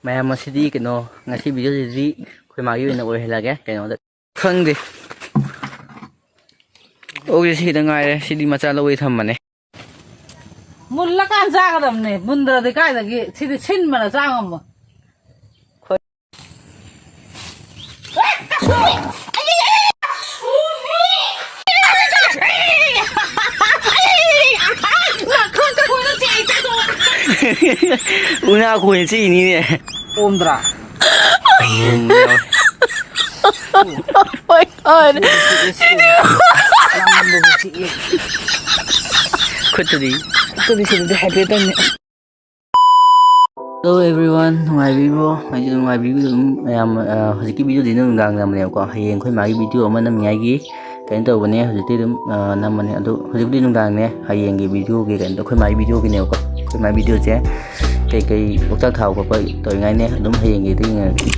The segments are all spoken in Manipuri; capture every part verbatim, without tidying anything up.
ꯃꯌꯥꯝ, ꯉꯁꯤꯗꯤ ꯀꯩꯅꯣ, ꯉꯁꯤ ꯚꯤꯗꯤꯑꯣꯁꯤꯗꯤ ꯑꯩꯈꯣꯏ ꯃꯥꯒꯤ ꯑꯣꯏꯅ ꯑꯣꯏꯍꯜꯂꯒꯦ꯫ ꯀꯩꯅꯣꯗ ꯈꯪꯗꯦ꯫ ꯑꯣꯛꯁꯦ ꯁꯤꯗ ꯉꯥꯏꯔꯦ꯫ ꯁꯤꯗꯤ ꯃꯆꯥ ꯂꯧꯕꯩ ꯊꯝꯕꯅꯦ꯫ ꯃꯨꯜꯂꯀꯥꯟ ꯆꯥꯒꯗꯕꯅꯦ꯫ ꯃꯨꯟꯗ꯭ꯔꯗꯤ ꯀꯥꯏꯗꯒꯤ? ꯁꯤꯗꯤ ꯁꯤꯟꯕꯅ ꯆꯥ ꯉꯝꯃꯣꯏ꯫ ꯎꯅꯥ ꯈꯣꯏꯅ ꯆꯤꯛꯏꯅꯤꯅꯦ꯫ ꯑꯣꯝꯗ꯭ꯔꯥ? ꯑꯣꯝ ꯌꯥꯎꯋꯦ꯫ Oh my God. ꯈꯨꯠꯇꯗꯤ꯫ ꯈꯨꯠꯇꯗꯤ ꯁꯤꯗꯗꯤ ꯍꯥꯏꯐꯦꯠꯇꯪꯅꯦ꯫ Hello everyone, ꯅꯨꯡꯉꯥꯏꯕꯤꯕ꯭ꯔꯣ? ꯑꯩꯁꯨ ꯅꯨꯡꯉꯥꯏꯕꯤꯕ ꯑꯗꯨꯝ ꯃꯌꯥꯝ, ꯑ, ꯍꯧꯖꯤꯛꯀꯤ ꯚꯤꯗꯤꯑꯣꯗꯤ ꯅꯨꯡꯗꯥꯡ ꯅꯝꯕꯅꯦꯕꯀꯣ꯫ ꯍꯌꯦꯡ ꯑꯩꯈꯣꯏ ꯃꯥꯒꯤ ꯚꯤꯗꯤꯑꯣ ꯑꯃ ꯅꯝꯅꯤꯡꯉꯥꯏꯒꯤ ꯀꯩꯅꯣ ꯇꯧꯕꯅꯦ꯫ ꯍꯧꯖꯤꯛꯇꯤ ꯑꯗꯨꯝ, ꯑ, ꯅꯝꯕꯅꯦ꯫ ꯑꯗꯣ ꯍꯧꯖꯤꯛꯄꯨꯗꯤ ꯅꯨꯡꯗꯥꯡꯅꯦ꯫ ꯍꯌꯦꯡꯒꯤ ꯚꯤꯗꯤꯑꯣꯒꯤ ꯀꯩꯅꯣꯗꯣ ꯑꯩꯈꯣꯏ ꯃꯥꯒꯤ ꯚꯤꯗꯤꯑꯣꯒꯤꯅꯦꯕꯀꯣ꯫ ꯑꯩꯈꯣꯏ ꯃꯥꯒꯤ ꯚꯤꯗꯤꯑꯣꯁꯦ ꯀꯩꯀꯩ ꯄꯣꯛꯇꯥꯛ ꯊꯥꯕ ꯈꯣꯠꯄ ꯇꯧꯔꯤꯉꯥꯏꯅꯦ꯫ ꯑꯗꯨꯝ ꯍꯌꯦꯡꯒꯤꯗꯤ ꯌꯦꯡꯉꯒꯦ꯫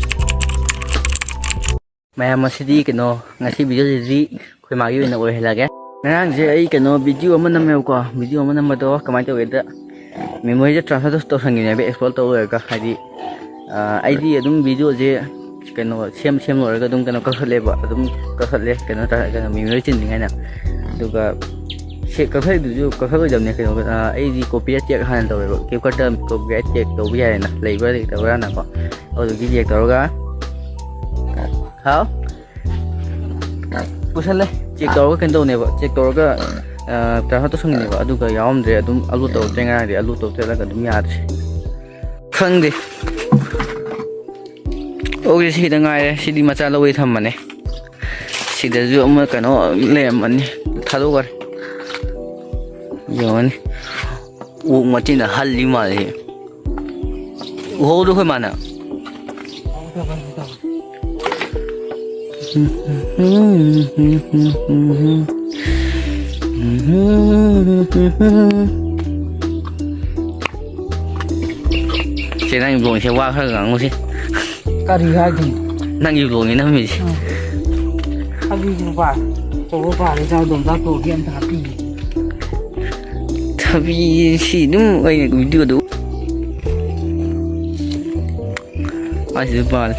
ꯃꯌꯥꯝ, ꯉꯁꯤꯗꯤ ꯀꯩꯅꯣ, ꯉꯁꯤ ꯚꯤꯗꯤꯑꯣꯁꯤꯗꯤ ꯑꯩꯈꯣꯏ ꯃꯥꯒꯤ ꯑꯣꯏꯅ ꯑꯣꯏꯍꯜꯂꯒꯦ꯫ ꯉꯔꯥꯡꯁꯦ ꯑꯩ ꯀꯩꯅꯣ ꯚꯤꯗꯤꯑꯣ ꯑꯃ ꯅꯝꯃꯦꯕꯀꯣ꯫ ꯚꯤꯗꯤꯑꯣ ꯑꯃ ꯅꯝꯕꯗꯣ ꯀꯃꯥꯏꯅ ꯇꯧꯒꯦꯗ, ꯃꯦꯃꯣꯔꯤꯁꯦ ꯇ꯭ꯔꯥꯟꯁꯐꯔ ꯇꯧꯁꯟꯈꯤꯕꯅꯦꯕ, ꯑꯦꯛꯁꯄꯣꯔꯠ ꯇꯧꯔꯒ꯫ ꯍꯥꯏꯗꯤ, ꯑ, ꯑꯩꯗꯤ ꯑꯗꯨꯝ ꯚꯤꯗꯤꯑꯣꯁꯦ ꯀꯩꯅꯣ ꯁꯦꯝ, ꯁꯦꯝ ꯂꯣꯏꯔꯒ ꯑꯗꯨꯝ ꯀꯩꯅꯣ ꯀꯛꯊꯠꯂꯦꯕ, ꯑꯗꯨꯝ ꯀꯛꯊꯠꯂꯦ, ꯀꯩꯅꯣ ꯇ-, ꯀꯩꯅꯣ ꯃꯦꯃꯣꯔꯤ ꯆꯤꯟꯗ꯭ꯔꯤꯉꯩꯅ꯫ ꯑꯗꯨꯒ ꯁꯦ-, ꯀꯛꯊꯠꯂꯤꯗꯨꯁꯨ ꯀꯛꯊꯠꯂꯣꯏꯗꯕꯅꯦ, ꯀꯩꯅꯣ, ꯑ, ꯑꯩꯗꯤ ꯀꯣꯄꯤꯔꯥꯏꯠ ꯆꯦꯛ ꯍꯥꯟꯅ ꯇꯧꯋꯦꯕ꯫ ꯀꯦꯞꯀꯠꯇ ꯀꯣꯄꯤꯔꯥꯏꯠ ꯆꯦꯛ ꯇꯧꯕ ꯌꯥꯏꯌꯦꯅ, ꯂꯩꯕ꯭ꯔꯥ ꯂꯩꯇꯕ꯭ꯔꯥꯅꯀꯣ꯫ ꯑꯗꯨꯒꯤ ꯆꯦꯛ ꯇꯧꯔꯒ, ꯍꯥꯎ? ꯄꯨꯁꯜꯂꯦ꯫ ꯆꯦꯛ ꯇꯧꯔꯒ ꯀꯩꯅꯣ ꯇꯧꯅꯦꯕ, ꯆꯦꯛ ꯇꯧꯔꯒ, ꯑ, ꯇ꯭ꯔꯥꯟꯁꯐꯔ ꯇꯧꯁꯟꯒꯅꯦꯕ, ꯑꯗꯨꯒ ꯌꯥꯎꯔꯝꯗ꯭ꯔꯦ꯫ ꯑꯗꯨꯝ ꯑꯞꯂꯣꯗ ꯇꯧꯔꯛꯇ꯭ꯔꯦ, ꯉꯔꯥꯡꯗꯤ ꯑꯞꯂꯣꯗ ꯇꯧꯔꯛꯇ꯭ꯔꯦ, ꯑꯗꯨꯝ ꯌꯥꯗ꯭ꯔꯦ꯫ ꯈꯪꯗꯦ꯫ ꯑꯣꯛꯁꯦ ꯁꯤꯗ ꯉꯥꯏꯔꯦ꯫ ꯁꯤꯗꯤ ꯃꯆꯥ ꯂꯧꯕꯩ ꯊꯝꯕꯅꯦ꯫ ꯁꯤꯗꯁꯨ ꯑꯃ ꯀꯩꯅꯣ ꯂꯩꯔꯝꯃꯅꯤ꯫ ꯊꯥꯗꯣꯛꯈ꯭ꯔꯦ꯫ ꯌꯦꯡꯉꯅꯤ꯫ ꯑꯣꯛ ꯃꯆꯤꯟꯅ ꯍꯜꯂꯤ ꯃꯥꯜꯂꯦ꯫ ꯎꯍꯧꯗ꯭ꯔꯣ ꯑꯩꯈꯣꯏ ꯃꯥꯅ? ꯁꯦ, ꯅꯪꯒꯤ ꯕ꯭ꯂꯣꯛꯁꯦ ꯋꯥ ꯈꯔ ꯉꯥꯡꯉꯨꯁꯦ꯫ ꯀꯔꯤ ꯍꯥꯏꯗꯣꯏꯅꯣ? ꯅꯪꯒꯤ ꯕ꯭ꯂꯣꯛꯅꯤ ꯅꯝꯃꯤꯁꯦ꯫ ꯎꯝ꯫ ꯊꯕꯤꯁꯨ ꯄꯥꯜꯂꯦ꯫ ꯑꯆꯧꯕ ꯄꯥꯜꯂꯦ꯫ ꯆꯥꯗꯣꯝ ꯆꯥꯊꯣꯛꯑꯒꯦ ꯑꯝꯇ ꯍꯥꯞꯄꯤꯒꯦ꯫ ꯊꯕꯤ ꯁꯤ ꯑꯗꯨꯝ ꯑꯩꯅ ꯚꯤꯗꯤꯑꯣꯗꯨ ꯑꯁꯤꯗ ꯄꯥꯜꯂꯦ꯫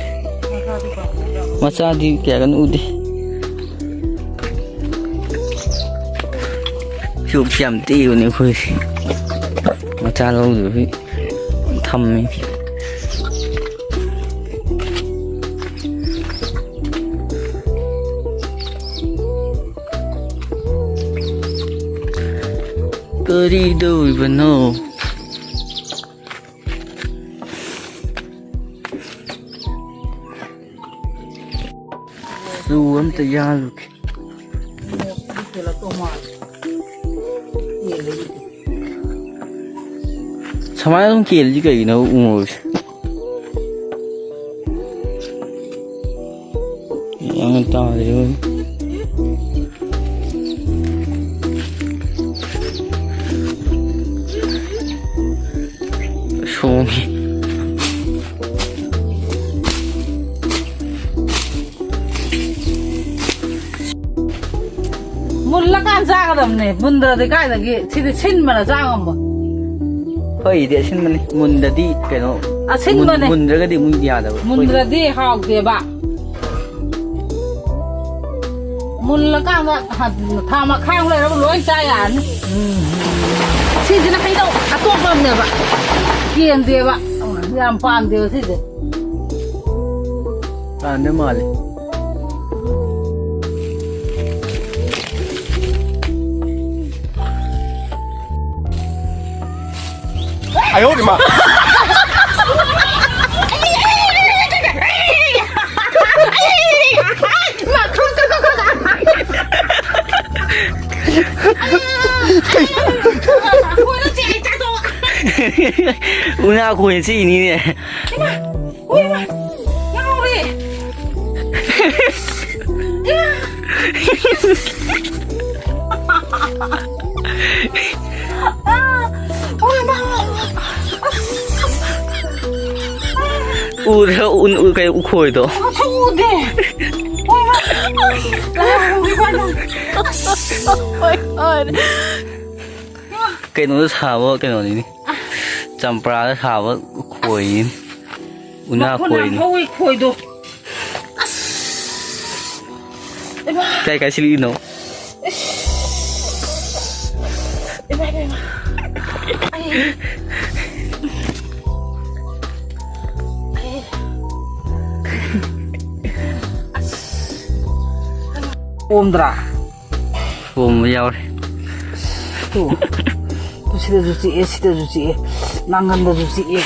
ꯃꯆꯥꯗꯤ ꯀꯌꯥ ꯀꯟꯅ ꯎꯗꯦ꯫ ꯆꯨꯛꯁꯤ ꯌꯥꯝ ꯇꯦꯛꯏꯕꯅꯦ ꯑꯩꯈꯣꯏꯁꯦ꯫ ꯃꯆꯥ ꯂꯧꯗꯕꯤ ꯊꯝꯃꯤ꯫ ꯀꯔꯤ ꯇꯧꯔꯤꯕꯅꯣ? ꯆꯨ ꯑꯝꯇ ꯌꯥꯜꯂꯨꯒꯦ꯫ ꯁꯨꯃꯥꯏꯅ ꯑꯗꯨꯝ ꯀꯦꯜꯂꯤꯁꯤ ꯀꯩꯒꯤꯅꯣ ꯎ ꯃꯣꯔꯣꯛꯁꯦ? ꯒ꯭ꯌꯥꯟ ꯇꯥꯗꯦ꯫ ꯁꯣꯡꯉꯤ꯫ ꯃꯨꯜꯂꯀꯥꯟ ꯆꯥꯒꯗꯕꯅꯦ꯫ ꯃꯨꯟꯗ꯭ꯔꯗꯤ ꯀꯥꯏꯗꯒꯤ? ꯁꯤꯗꯤ ꯁꯤꯟꯕꯅ ꯆꯥ ꯉꯝꯕ꯫ ꯍꯣꯏ, ꯏꯗꯤ ꯑꯁꯤꯟꯕꯅꯤ꯫ ꯃꯨꯟꯗꯗꯤ ꯀꯩꯅꯣ, ꯑꯁꯤꯟꯕꯅꯦ꯫ ꯃꯨꯟ-, ꯃꯨꯟꯗ꯭ꯔꯒꯗꯤ ꯑꯃꯨꯛ ꯌꯥꯗꯕ꯫ ꯃꯨꯟꯗ꯭ꯔꯗꯤ ꯍꯥꯎꯇꯦꯕ꯫ ꯃꯨꯜꯂꯀꯥꯟꯗ ꯊꯥ ꯃꯈꯥꯏꯃꯨꯛ ꯂꯩꯔꯒ ꯂꯣꯏ ꯆꯥ ꯌꯥꯔꯅꯤ꯫ ꯁꯤꯁꯤꯅ ꯍꯩꯅꯧ ꯑꯇꯣꯞꯄ ꯑꯃꯅꯦꯕ꯫ ꯀꯦꯟꯗꯦꯕ꯫ ꯌꯥꯝ ꯄꯥꯟꯗꯦꯕ ꯁꯤꯁꯦ꯫ ꯄꯥꯟꯗ ꯃꯥꯜꯂꯦ꯫ ꯎꯅꯥ ꯈꯣꯏꯅ ꯆꯤꯛꯏꯅꯤꯅꯦ꯫ ꯎꯏ, ꯏꯃꯥ! ꯉꯥꯎꯔꯦ! ꯏꯃꯥ! ꯎꯏ, ꯏꯃꯥ! ꯎꯗ꯭ꯔꯣ? ꯎ-, ꯎ-, ꯀꯩ ꯎꯈꯣꯏꯗꯣ? ꯃꯁꯛ ꯎꯗꯦ! ꯎꯏ, ꯏꯃꯥ! ꯂꯥꯛꯍꯧꯔꯦ, ꯏꯃꯥ! ꯀꯩꯅꯣꯗ ꯁꯥꯕ ꯀꯩꯅꯣꯅꯤꯅꯦ꯫ ꯆꯝꯄ꯭ꯔꯥꯗ ꯁꯥꯕ ꯈꯣꯏꯅꯤ꯫ ꯎꯅꯥ ꯃꯈꯣꯟ ꯌꯥꯝ ꯈꯣꯏꯅꯤ꯫ ꯍꯧꯋꯤ ꯈꯣꯏꯗꯣ꯫ ꯑꯁ꯫ ꯏꯃꯥ꯫ ꯀꯥꯏ ꯀꯥꯏ ꯁꯤꯜꯂꯤꯅꯣ? ꯏꯃꯥ, ꯏꯃꯥ, ꯏꯃꯥ꯫ ꯑꯩ꯫ ꯑꯩ꯫ ꯑꯁ꯫ ꯑꯣꯝꯗ꯭ꯔꯥ? ꯄꯣꯝꯕ ꯌꯥꯎꯔꯦ꯫ ꯇꯨ꯫ ꯇꯨ ꯁꯤꯗꯁꯨ ꯆꯤꯛꯑꯦ, ꯁꯤꯗꯁꯨ ꯆꯤꯛꯑꯦ, ꯅꯥꯡꯒꯟꯗꯁꯨ ꯆꯤꯛꯑꯦ꯫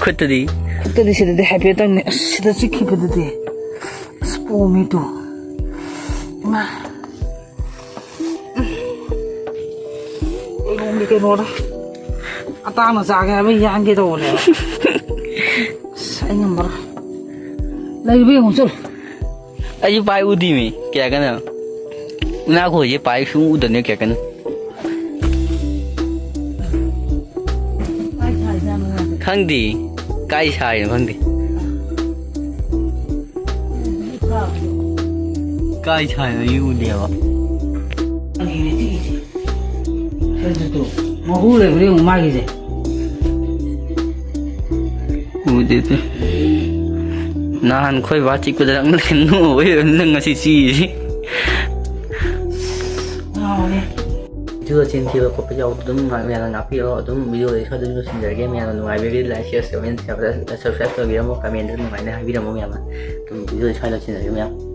ꯈꯨꯠꯇꯗꯤ? ꯈꯨꯠꯇꯗꯤ ꯁꯤꯗꯗꯤ ꯍꯥꯏꯐꯦꯠꯇꯪꯅꯦ꯫ ꯑꯁ, ꯁꯤꯗ ꯆꯤꯛꯈꯤꯕꯗꯨꯗꯤ꯫ ꯑꯁ, ꯄꯣꯝꯃꯤ ꯇꯨ꯫ ꯏꯃꯥ꯫ ꯑꯩꯉꯣꯟꯗ ꯀꯩꯅꯣꯗ ꯑꯇꯥꯡꯅ ꯆꯥꯒꯦ ꯍꯥꯏꯕ ꯌꯥꯟꯒꯦ ꯇꯧꯕꯅꯦꯕ꯫ ꯑꯁ, ꯑꯩ ꯉꯝꯃꯔꯣꯏ꯫ ꯂꯩꯕ ꯌꯦꯡꯉꯨ ꯆꯠꯂꯨ꯫ ꯑꯩꯁꯨ ꯄꯥꯏ ꯎꯗꯤꯃꯤ, ꯀꯌꯥ ꯀꯟꯅ꯫ ꯎꯅꯥ ꯈꯣꯏꯁꯦ ꯄꯥꯏ ꯁꯨꯝ ꯎꯗꯅꯦ ꯀꯌꯥ ꯀꯟꯅ꯫ ꯈꯪꯗꯦ꯫ ꯀꯥꯏ ꯁꯥꯏꯅꯣ ꯈꯪꯗꯦ꯫ ꯀꯥꯏ ꯁꯥꯏꯅꯣ ꯑꯩ ꯎꯗꯦꯕ꯫ ꯃꯍꯨ ꯂꯩꯕ꯭ꯔꯥ ꯌꯦꯡꯉꯨ ꯃꯥꯒꯤꯁꯦ꯫ ꯎꯗꯦ ꯇꯨ꯫ ꯅꯍꯥꯟ ꯈꯣꯏ ꯕꯥ ꯆꯤꯛꯄꯗ ꯅꯪ ꯅꯣꯛꯑꯣꯏ ꯑꯣꯏꯔꯝꯅꯤ ꯅꯪ ꯉꯁꯤ ꯆꯤꯛꯏꯁꯤ꯫ ꯉꯥꯎꯔꯦ꯫ ꯚꯤꯗꯤꯑꯣ ꯆꯤꯟ ꯊꯤꯕ ꯈꯣꯠꯄ ꯌꯥꯎꯕꯗꯣ ꯑꯗꯨꯝ ꯃꯌꯥꯝꯅ ꯉꯥꯛꯄꯤꯔꯣ꯫ ꯑꯗꯨꯝ ꯚꯤꯗꯤꯑꯣ ꯁ꯭ꯋꯥꯏꯗ ꯑꯗꯨꯝ ꯂꯣꯏꯁꯤꯟꯖꯔꯒꯦ꯫ ꯃꯌꯥꯝꯅ ꯅꯨꯡꯉꯥꯏꯕꯤꯔꯗꯤ like, share, comment, subscribe ꯇꯧꯕꯤꯔꯝꯃꯣ꯫ Comment ꯅꯨꯡꯉꯥꯏꯅ ꯍꯥꯏꯕꯤꯔꯝꯃꯣ ꯃꯌꯥꯝꯅ꯫ ꯑꯗꯨꯝ ꯚꯤꯗꯤꯑꯣ ꯁ꯭ꯋꯥꯏꯗ ꯂꯣꯏꯁꯤꯟꯖꯔꯒꯦ ꯃꯌꯥꯝ꯫